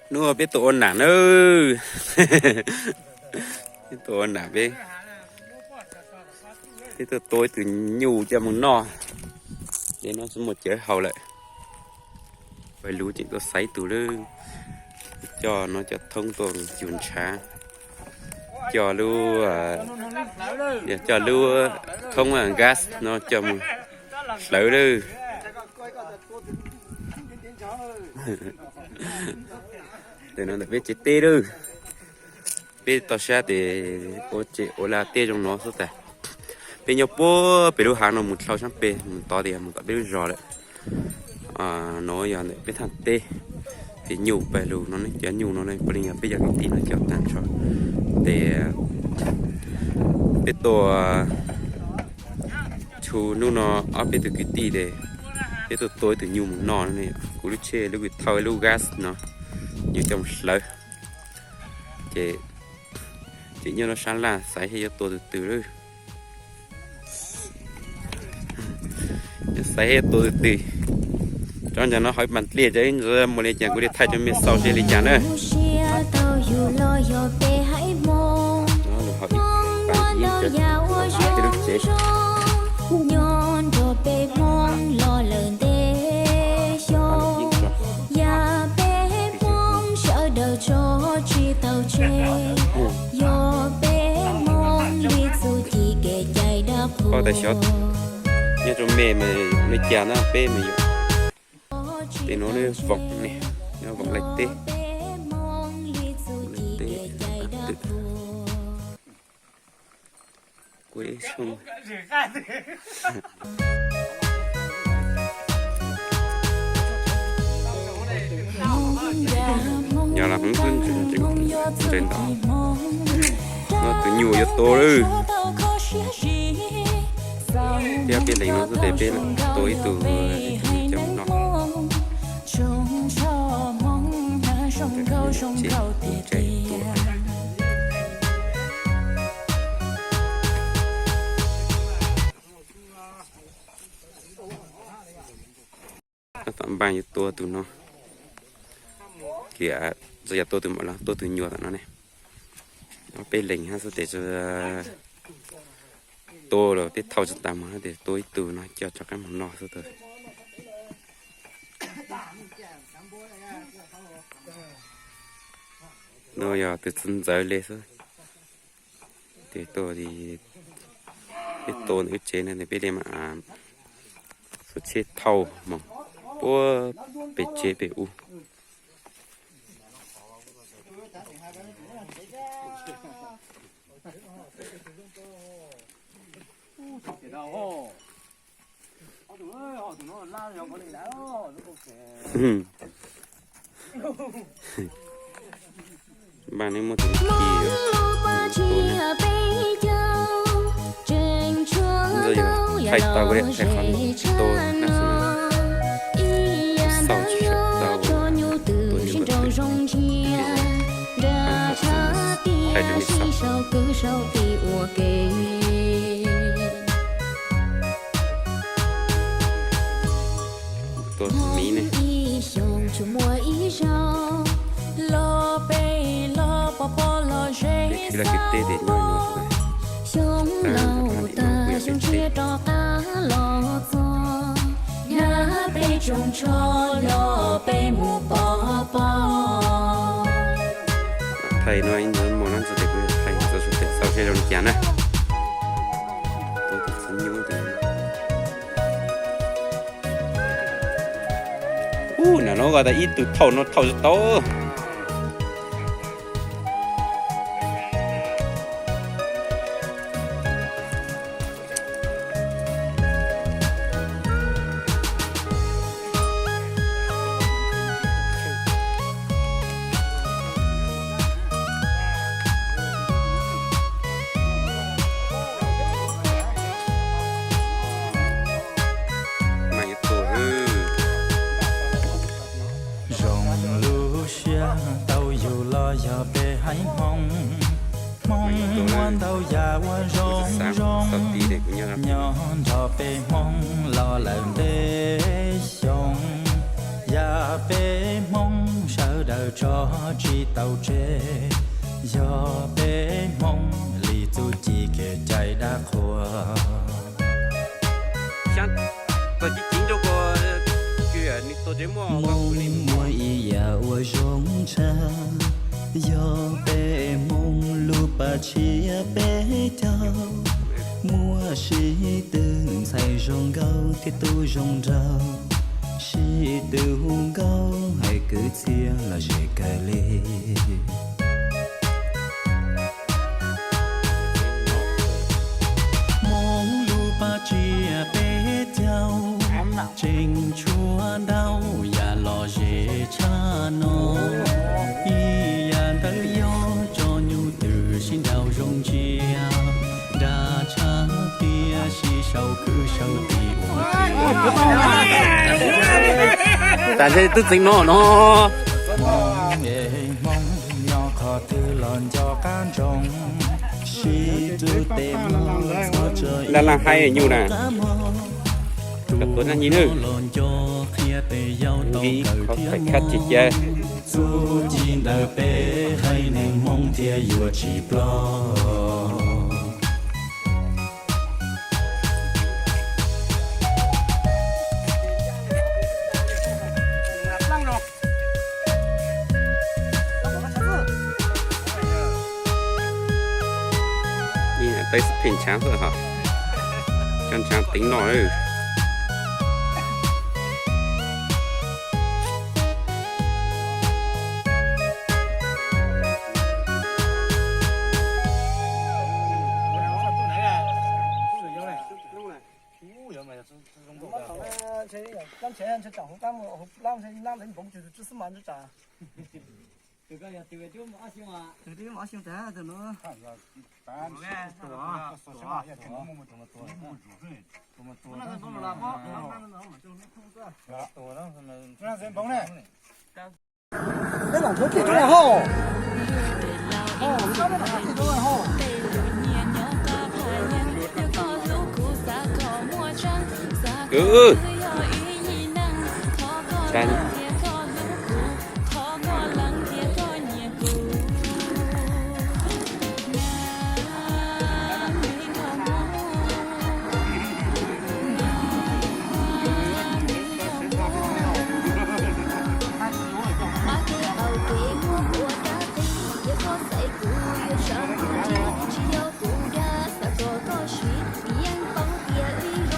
Hnub no peb tuaj ua nam na. Peb tuaj ua nam peb, peb tuaj tua ib tug nyuj coj mus noj. Ces no tsis muaj cawv haus lawm, pais lug tseem tuaj xaiv tus lawm. Coj no coj thoob tuaj yug ntshav, coj lub, coj lub thoob gas no coj mus hlawv lawm. Ntawm no ntawm peb tsev teb lawm. Peb toj sab tes ua tsev ua laj teb zoo no xwb tas. Peb nyob puag pem lub hav no mus dlhau sab pem mus tod tias mus tom peb lub zos lawm. No yog ntawm peb thaj teb, ces nyuj pais lug no ne, cov nyuj no ne puav leej yog peb cov kwv tij no coj tag nrho. Ces peb tuaj, txhua hnub no ob peb tug kwv tij ces peb tuaj tua ib tug nyuj mus noj no ne. Kuv lub tsheb lub kws thauj lub gas no, nyuj coj mus hlawv. Ces tseem nyob lub sab laj xaiv seb yuav tua tus twg lawm. Xaiv seb yuav tua tus twg. Tsob ntawm no hauv ib pas dlej, ib ntsis muaj li cas kuv li thaij rau mej xaus seb li cas na. Peb lub tsev. Pab tas xyov nyob rau mej mas li cas na, peb mas yog tej no ne, voom ne, nyob voom laij teb, laij teb, twm. Kuv ib xyoo nyob los hmoob xwb ntse ntse ntau. No tus nyuj yuav tua lawm. Thiab peb leeg no xwb tes peb tua ib tug coj mus noj. Tab tom npaj yuav tua tus no, kiag txawm yog tua tus maum los tua tus nyuam tom no ne. Ob peb leeg hab xwb tes tua los peb thauj tsis tas mus hab tes tua ib tug no coj rov qab mus noj xwb tes. No yog tus txiv ntxawv le xwb. Tes tua, peb tua ntawm wb tsev no tes peb li mas xuas tsheb thauj mus puag pem tsev pem ub. Npaj neb muab tus khi, ntxawg yog thaij tau kuv li thaij qhov tua nab xwb mas, xauj tsis tau tua nyuj ntawd, thaij rau mej xauj. Tua miv ne. Peb khwv laj khwv teb tes nyob no xwb. Thaij no ib ntsis muaj no ntxuav tes kuv thaij ntxuav xwb tes xauj seb zoo li cas na. Tua tus txiv nyuj tes. Ub, nam no ko tas ib tug thauj no thauj tsis tau. Zoo lub siab tau yug los yog peb haiv Hmoob, Hmoob muaj ntau yam ua zoo zoo, nyob nrog peb Hmoob los lawm ntev xyoo. Yam Peb Hmoob sawv daws tso tsis tau tseg, yog peb Hmoob li txuj ci kev cai dab qhuas. Hmoob muaj ib yam uas zoo tshaj, yog peb Hmoob lub paj tshiab peb caug, muaj sib tw ntxhais zoo nkauj thiab tub zoo nraug, sib tw hu nkauj hais kwv txhiaj los ze kawg li. Hmoob lub paj tshiab peb caug, tseem tshuav ntau yam lom zem tshaj no. Ib yam ntawd yog tso nyuj twm sib nraus zoo ntsia, nra tshaj tiam sis sau kwv sau tij ua ke. Tas ntshe twb txeev no no. Hmoob es Hmoob, nyob qhov twg los nco qab ntsoov, sib hlub tes mloog txhob tso ib. Dab laug haib nyuj na. Koj tuav dab nyuj na. Los nco qhia tes yau tau kawm thiab mob. Txuj ci ntawm peb haiv neeg Hmoob thiaj yuav tsis ploj. Pheej ntshav xwb hos, cov ntshav teev no.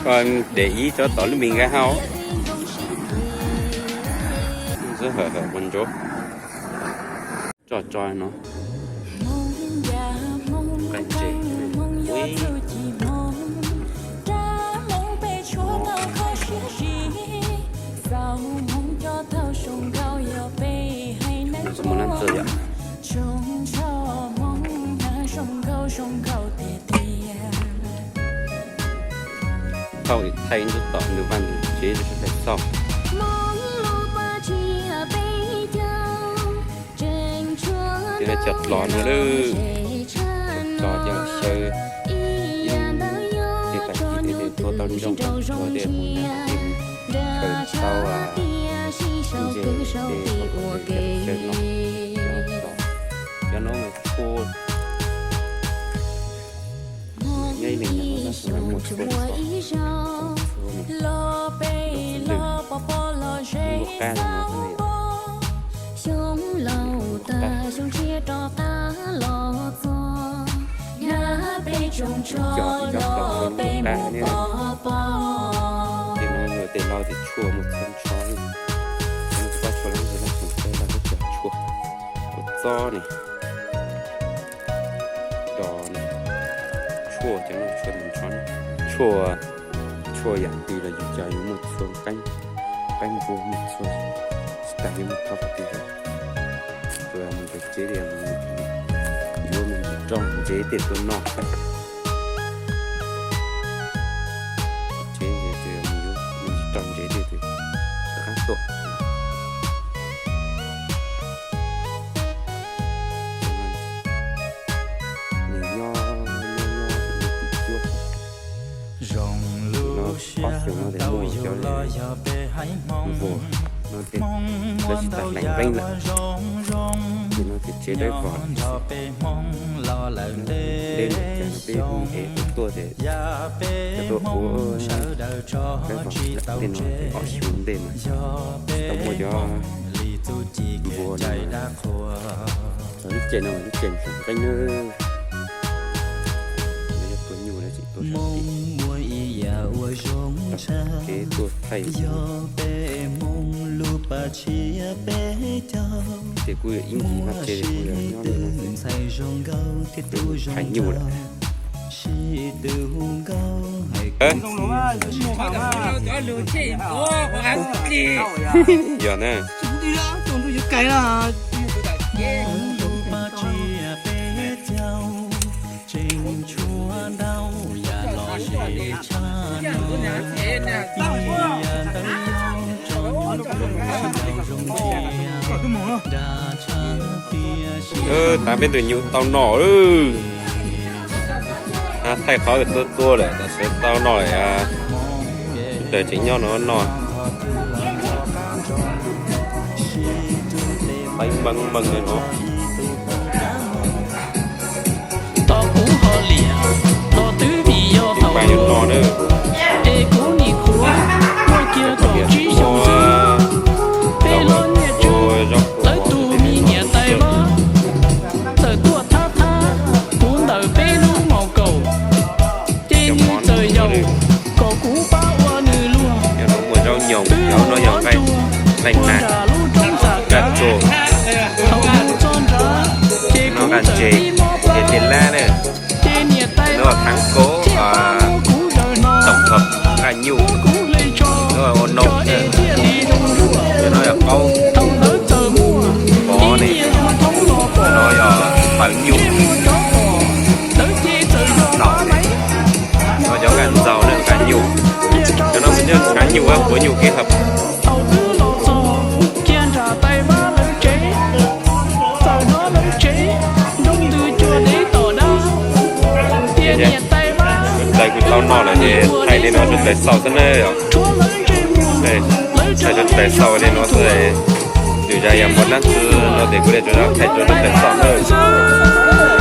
Koj để ý cov tom lub me nqaij hauv. Ntxwb hawm hawm ua ntsuav. Tso tso no. Nqaij ntses. Mus nab ntxwg yom. Thaij ntsuj tom ntug vaj ntug tsev rau sawv daws txog. Ces cov dlov no lawm, cov dlov cov xyaw, ib ces tas tsis tes tes tua tau ntsoog, tua tej mus na, tej mus khaws tau ntses, tej ua ke xyaw no, cov no mas tshuaj. Nyob ib leeg no tab sis mas muaj tshuaj, tshuaj mus, tshuaj mus, ntsuag qab no, ntsuag qab, cov cov los ntsuag qab ne. Tej no yog tej laus tias tshuaj muaj txhua ntsho, tsis paub tshuaj lab ntawd, lab tseem tau lab cov tshuaj, tshuaj txob ne, dos ne, tshuaj cov no tshuaj ntsho, tshuaj, tshuaj yam twg los yus cog yus muaj txhua, qaib npua muaj txhua, tsis tas yus muaj txhua qhov twg. Tus mus cov tsev tias yuav me ntsis roj ntsev tej tuaj noj. Tsev ntsev tias mus yuav me ntsis roj ntsev tej tus rov qab tuaj. Nws nyob, nyob, nyob tim cuab. Zoo lub siab tau yus los yog peb haiv Hmoob. Lawv tsis tas hlais nqeeb lawm. Ces no ces tsev dawb vog. Dej ntawm cas no peb hu es tuaj tuaj ces cov tuaj ua dawb vog tej no ces ob xyoo ntej mas tau muaj cov npua no. Lub ceg no lub ceg hlais nqeeb na. Lawv yog tua nyuj lawv tseem tuaj sab tid. Kev tuaj thaij. Ces kuj yog ib ncig vaj tsev kuj yog nyob li no ces tus hlais nyuj lawm. Yog na. Tav peb tus nyuj tau noj lawm. Thaij qhov tuaj tuaj lawm, tam sim tau noj lawm. Sawv daws tseem nyob no noj. Teeb meej meej li no. Tos kuv ho liam, tos twb vim yog thaum hluas, es kuv nim qhuav muaj kiag kaum tsib xyoo xwb. Peb lub niaj tswv, lawv tus me niam tais hlob txawm tuaj thab thab kuv ntawm peb lub maum kaum, ces nws txawm yaum kom kuv pab ua nws luag. Twb ua nruag ua nram lub roob xam kab, thaum mus txog nrad, ces kuv txawm tib mob plab, ces niam tais hlob thiaj muab kuv zaws hno, kuv hle tso, es thiaj li zoo zuaj. Thaum ntawd txawm muaj ib niag yawg thoob los pom, ces muaj cov pom ntawd ces txawm yog pab me. Cov nqaij ntxaug na, nqaij nyuj. Cov no nws nyob ntshav nyuj, puav nyuj kev hawm. Thaum twb los txog kiag nram tais vaj lawv tsev, txawm hnov lawv tsev nroo ntws cuag dev tom dab. Tias niam tais vaj, sawv daws kuj tau noj lawm ces thaij li no sawv daws xauj xwb na yom. Thaij sawv daws xauj li no xwb. Yus zaj yam npua dab tsi no ces kuv li tsuas yog thaij rau sawv daws xauj na.